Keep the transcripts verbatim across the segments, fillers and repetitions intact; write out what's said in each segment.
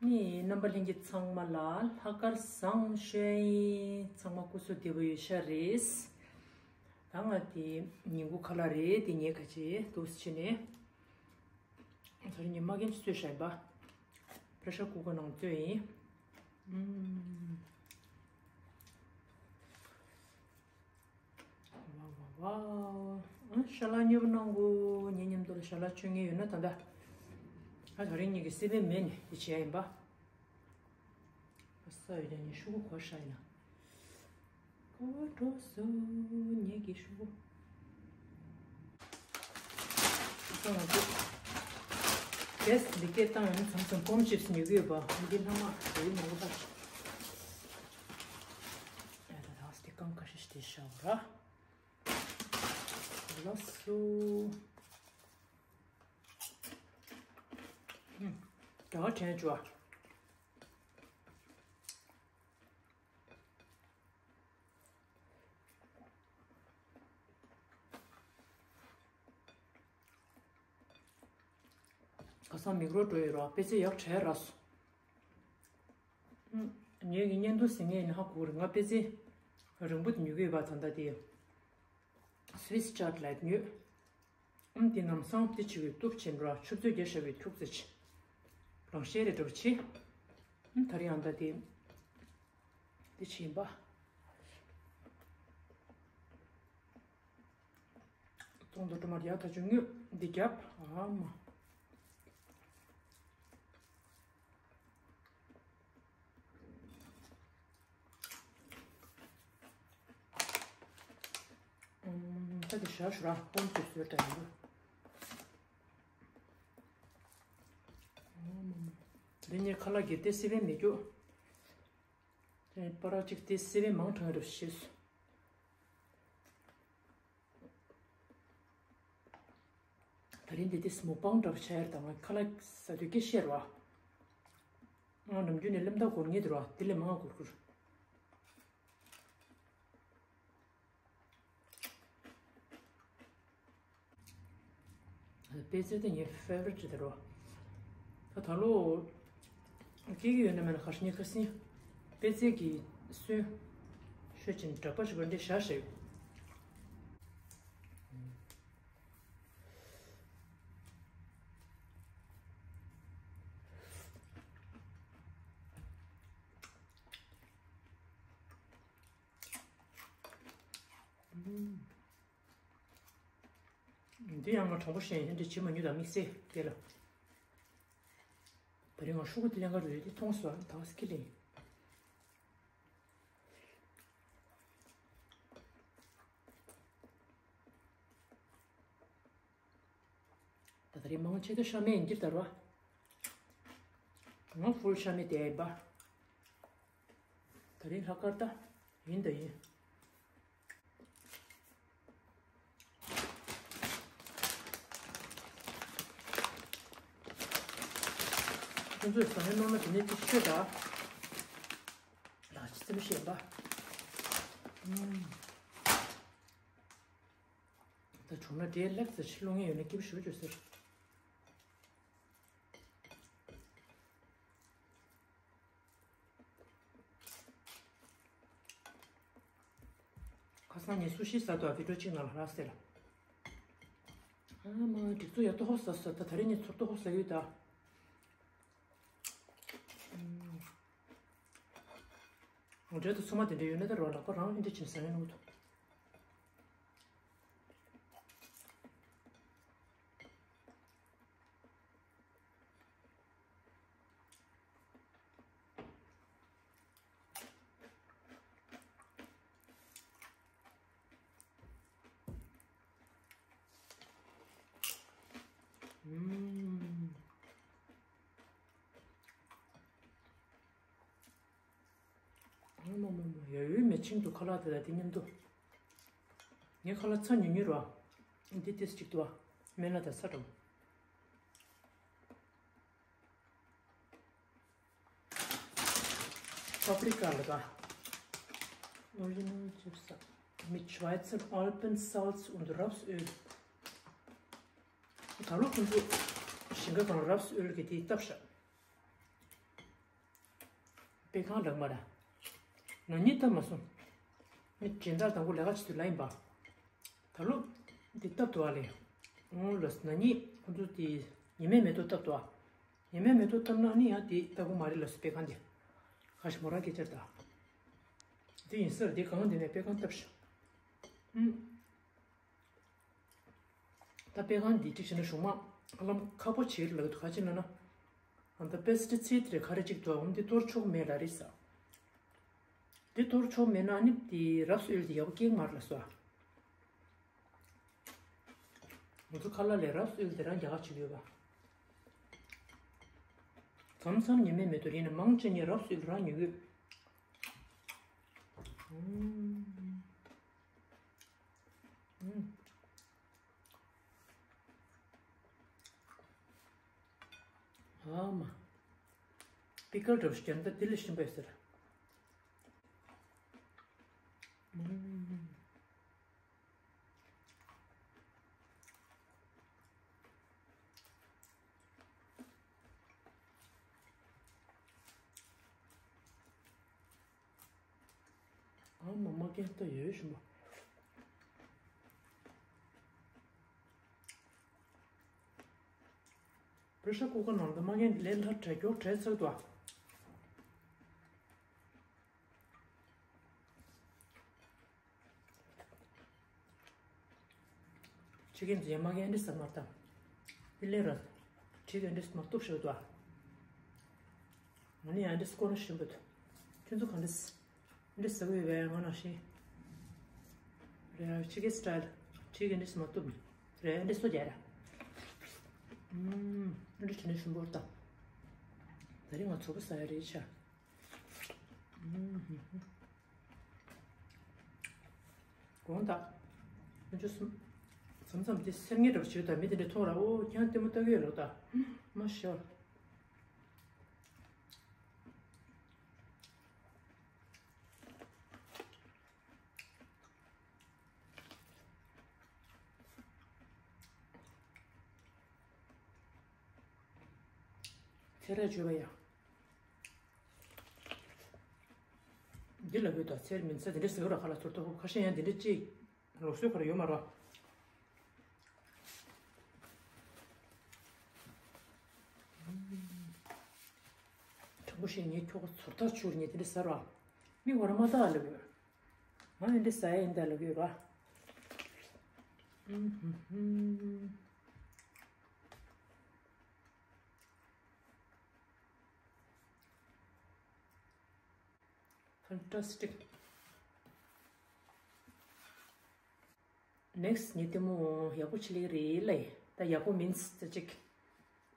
ནི་རྣམ་པ་ལྷན་རྒྱས་ཚང་མ་ལ་ལྷག་དཀར་བཟང་ཞུ་ཡིན། ཚང་མ་སྐུ་གཟུགས་བདེ་པོ་ཡོད་ཤག་རེད། ད་ང་དེ་ཉིན་གུང་ཁ་ལག་རེད། དེ་ངས་ཁ་ཅིག་འདུག་སེ་བྱས་ནས། ད་རིང་ངས་མ་རྒན་ཅིག་བཟོས་བཞག་ཡིན་པ། པེ་རེ་ཤར་ཀུ་ཀར་ནང་བཙོས་ཡིན། ཨུམ། ཝའོ་ཝའོ་ཝའོ། ཨ། ཞལ་ལག་མཉེས་པོ་གནང་གོ། ངའི་མཉམ་དུ་ལ་ཞལ་ལག་མཆོད་མཁན་ཡོད་ན་ད་ལྟ། ཨ། ད་རིང་ངེད་ཀྱི་སི་པན་མེད་ནས་དེ་བྱས་ཡིན་པ། ཨ། ས་ཡོད་ཀྱང་ངས་ཤོག་གུ་གོ་ཤ་ཡིན་ན། གོ་འགྲོ་སོང་ངེད་ཀྱི་ཤོག་གུ། ཨ། ང་ཚོ་གེ་སི་འདི་སྐད་བཏང་ཡོང་ན་མཚམས་མཚམས་ཀོམ་ཅིབ་སི་ཉོ་གི་ཡོད་པ། འདི་ལྷག་མ་རེད་མང་པོ་ད། ཨ། ད་ད་སྟེ་རྐང་ཁ་ཤས་ཤིག་དེ་བཞག་ར། ལགས་སོ། ཨུམ། རྒྱ་གར་དྲན་བྱུང་བ། ཁ་སང་མིག་རོ་འགྲོ་ཡོད་ར། པེ་ཙེ་ཡག་དྲག་ར་སོང་། ངས་ཀྱི་བརྙན་ཐུང་གཟིགས་མཁན་ཡིན་ན་ཧ་གོ་གི་རེད། ང་པེ་ཙེ་རིང་པོ་དེ་ཉོ་གི་ཡོད་པ། ད་ལྟ་དེ་སུའིས་ཅཱར་ལ་ཉོས། ཨམ། དེ་ནམ་སང་དེ་བྱེད་པའི་སྟོབས་ཆེན་པོ་ར། ཆུ་ཚོད་བརྒྱ་བཞག་པའི་ཁྱུག་ཙམ་ཆེ། རང་ཤེས་རེ་འགྲོ་བྱེད། ཨམ། ད་རེས་ཡང་ད་དེ་དེ་བྱེད་ཡིན་པ། ཙོང་དུ་ཀྲུ་མར་ཡག་ཐག་ཆོད་དངོས་འདི་རྒྱབ། ཨ་མ། ཨུམ། ད་དེ་ཞར་ཞུ་ར་ཧོན་དུ་ཟོས་ད་ཡིན་དུ། ཨ་མ་མ། འདི་ངའི་ཁ་ལག་གི་དེ་སི་པན་མེད་རྒྱུ། དེ་པ་ར་གཅིག་དེ་སི་པན་མང་དྲགས་རེད་ཤེས། ད་རིང་འདི་དེ་སི་མུག་པང་འདྲ་པོ་བྱས་ཡར་དང་ང་ཁ་ལག་ཟ་དུས་སྐད་ཤེར་བ། ང་ནམ་རྒྱུན་ནས་སླེབས་ད་སྒོར་ངེས་འདུག་ར། དེ་ལས་མང་སྒོར་ཁུར། པེ་ཙེ་དེ་ངའི་ཕེ་ཝ་རི་ཊི་དེ་རེད། ད་ད་ལོ་སྐྱེས་ཀྱི་ཡོད་ན་མེད་ན་ཁ་ཤས་ངས་ཁ་སང་པེ་ཙེ་གི་སོན་ཤོད་ཅིང་འདྲ་པ་ཞིག་པ་འདྲ་བཞག་བཞག་ཡོད། འདི་ཡང་ང་དྲང་པོ་བཤད་ཡིན། འདི་བྱེད་མ་མྱོང་དང་དམིགས་བསལ་དེ་ལ། ད་རིང་ང་ཤོག་གུ་དེ་ལེན་ག་རུ་ཡོད་དེ་མཐོང་སོང་། ད་སྐྱིད་ལེ། ད་ད་རེས་མང་ཆེ་ད་ཤ་མེད་ཡིན་གྱི་ད་ར། ང་ཧྥུལ་ཤ་མེད་དེ་ཡིན་པ། ད་རེས་ལྷག་དཀར་ད་ཡིན་ད་ཡིན། ཁྱོད་ཚོས་ཟ་ཡི་ནོར་ན་དེ་ནས་ཅིག་ཤོད་ད། ལགས་ཅི་ཙམ་ཤེས་པ། ཨུམ། ད་བྱུང་ན་འདྲེ་ལེགས་ཟེར་ཕྱི་ལོ་ངན་ཡོད་ན་སྐྱིད་པོ་ཞུ་རྒྱུ་ཟེར། ཁ་སང་ངས་སུ་ཤི་ཟ་དུས་བི་ཌིའོ་གཅིག་ནང་ལ་རག་སྟེ་ལ། ཨ་མ་སྒྲིག་འཛུགས་ཡག་ཏོ་ཧོ་ཟ་ཟ། ད་ད་རེས་ངས་ཚོར་ཏོ་ཧོ་ཟ་ཡོད་ད། ངོ་སྤྲོད་དུ་ཚོད་མ་དེ་འདྲ་ཡོད་ན་ད་རོགས་ལག་པ་རང་ཨེ་འདྲ་བྱིན་ཟ་ཡོད་ནོ་དོ། ཨུམ། ཨ་མ་མ་མ། ཡ་ཡོད་མེད་ཆིང་དུ་ཁ་ལག་དེ་དང་དེ་མཉམ་དུ། ངའི་ཁ་ལག་ཚ་ཉུང་ཉུང་རོ། འདི་ཏེས་གཅིག་ཏུ་བ། མེ་ལ་དང་ཚ་གྲང་། Paprika ལ་ག Original Chips mit Schweizer Alpensalz und Rapsöl. ད་ལོ་ཁོང་ཚོ་ཞིང་ཁ་གང་རབས་ཨོལ་གྱི་དེ་བཏབ་ཤག་དཔེ་ཁང་ལགས་མ་ར། ན་ནིང་བཏབ་མ་སོང་། ནི་སྦྱིན་བདག་དང་པོ་ལས་ཀ་བྱེད་དུས་ལ་ཡིན་པ། ད་ལོ་འདི་བཏབ་འདུག་ཨ་ལས། འོང་ལོ་ན་ནིང་ཁོང་ཚོ་དེ་ཉི་མའི་མེ་ཏོག་བཏབ་འདུག་ཨ། ཉི་མའི་མེ་ཏོག་བཏབ་ན་ནི་ཡང་དེ་ལྟ་བུ་མ་རེད་ལ་སུ་དཔེ་ཁང་དེ། ཁ་ཤས་མོ་རང་སྐད་ཆར་ད། དེ་ཡིན་སར་དེ་གང་དེ་ནས་དཔེ་ཁང་བཏབ་ཤག་ཨུམ། ད་དཔེ་ཁང་འདི་གཅིག་བྱས་ན་གཞུང་མ་ཧ་ལམ་ཁག་པོ་བྱེད་ལ་ག་ཅི་ལ་ན། ཨ་ད་པེ་སི་ཊི་སི་ཌི་རེ་ག་རེ་གཅིག་འདུག་འོ་འདི་གཏོར་ཆོག་མེད་ལ་རེད་ས། འདི་གཏོར་ཆོག་མེད་ན་ནི་འདི་རབས་སུ་ཨེལ་འདི་ཡག་པོ་སྐྱེག་མར་ལ་སོ། ང་ཚོ་ཁ་ལག་ལས་རབས་སུ་ཨེལ་འདི་རང་རྒྱ་གར་བྱེད་ཀྱི་ཡོད་པ། མཚམས་མཚམས་ཉི་མའི་མེ་ཏོག་ཡིན་ན་མང་ཆེ་ནི་རབས་སུ་ཨེལ་རང་ཉོ་གི་ཡོད། ཨ་མ། པི་ཀལ་འདྲ་བོ་ཞིག་རྒྱབ་ན་ད་དེ་ལས་ཞིམ་པ་ཡོད་ཟེར། ཨ་མ་མ་རྒན་ལྟ་ཡོད་ཞུ་མ། པེ་ཤར་ཀུ་ཀར་ནང་དུ་མ་རྒན་ལས་ལྷ་དྲ་མགྱོགས་དྲ་ཚག་ཏུ་ཨ། ཁྱི་རྒན་རྗེས་མ་རྒན་འདི་ཟ་མ་བཏང་། འདི་ལས་ར། ཁྱི་རྒན་འདི་མ་གཏུབ་ཤོག་ཏུ་ཨ། ང་ནི་ཡང་འདི་སྐོར་ན་ཞིམ་པོ་འདུག་ཁྱོད་ཚོ་གང་འདྲ་ཟ། འདི་ཟ་གི་ཡོད་པས་ང་ནང་བཞིན། རེད་ཁྱི་རྒན་སི་ཊལ། ཁྱི་རྒན་འདི་མ་གཏུབ་ནི། རེད་འདི་སོ་རྒྱག་ར། ཨུམ། འདི་དྲི་ནི་ཞིམ་པོ་རེད་ད། ད་རིང་ང་ཚོ་པོ་ཟ་ཡ་རེད་ཆ། ཨུམ། དགོངས་དག་ཁྱོད་ཚོ་མཚམས་མཚམས་དེ་སེམས་ངལ་འདྲ་བོ་བྱེད་དང་མི་དེ་འདྲ་མཐོང་ར་ཨོ་ཁྱང་ལྟད་མོ་ལྟ་གི་ཡོད་ལོ་ད། མ་ཤོར། ཚེ་ར་བརྗོད་པ་ཡ། འདི་ལ་བོད་དང་ཚེར་མིན་ཚེ་འདི་འདྲ་ཟེར་ར་ཁ་ལ་ཚོར་ཏོ་ཁ་ཤས་ཡང་འདི་འདྲ་ཅིག་ལོག་སྲོལ་ཁ་ར་ཡོད་མ་ར། དྲང་པོ་བཤད་ངས་ཁྱོ་ག་ཚོར་ཐག་ཆོད་ངས་འདི་འདྲ་ཟེར་ར། མི་བར་མ་ལྟ་ལ་བོད། ང་འདི་འདྲ་ཟ་ཡ་ཡིན་ད་ལ་བོད་ར། Fantastic. Next ངས་ལྟད་མོ་ཡག་པོ་ཆེ་ལེགས་རེད་ལེ། ད་ཡག་པོ་མིན་ཙ་ཅིག་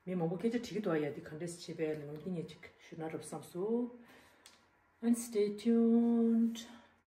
མི་མང་པོ་སྐད་ཆ་དྲི་གི་འདུག་ཨ་ཡ་འདི་ག་འདྲས་བྱེད་པའི་ལུང་འདི་ངས་ཅིག་ཞུ་ན་རབ་བསམ་སོང་། And stay tuned.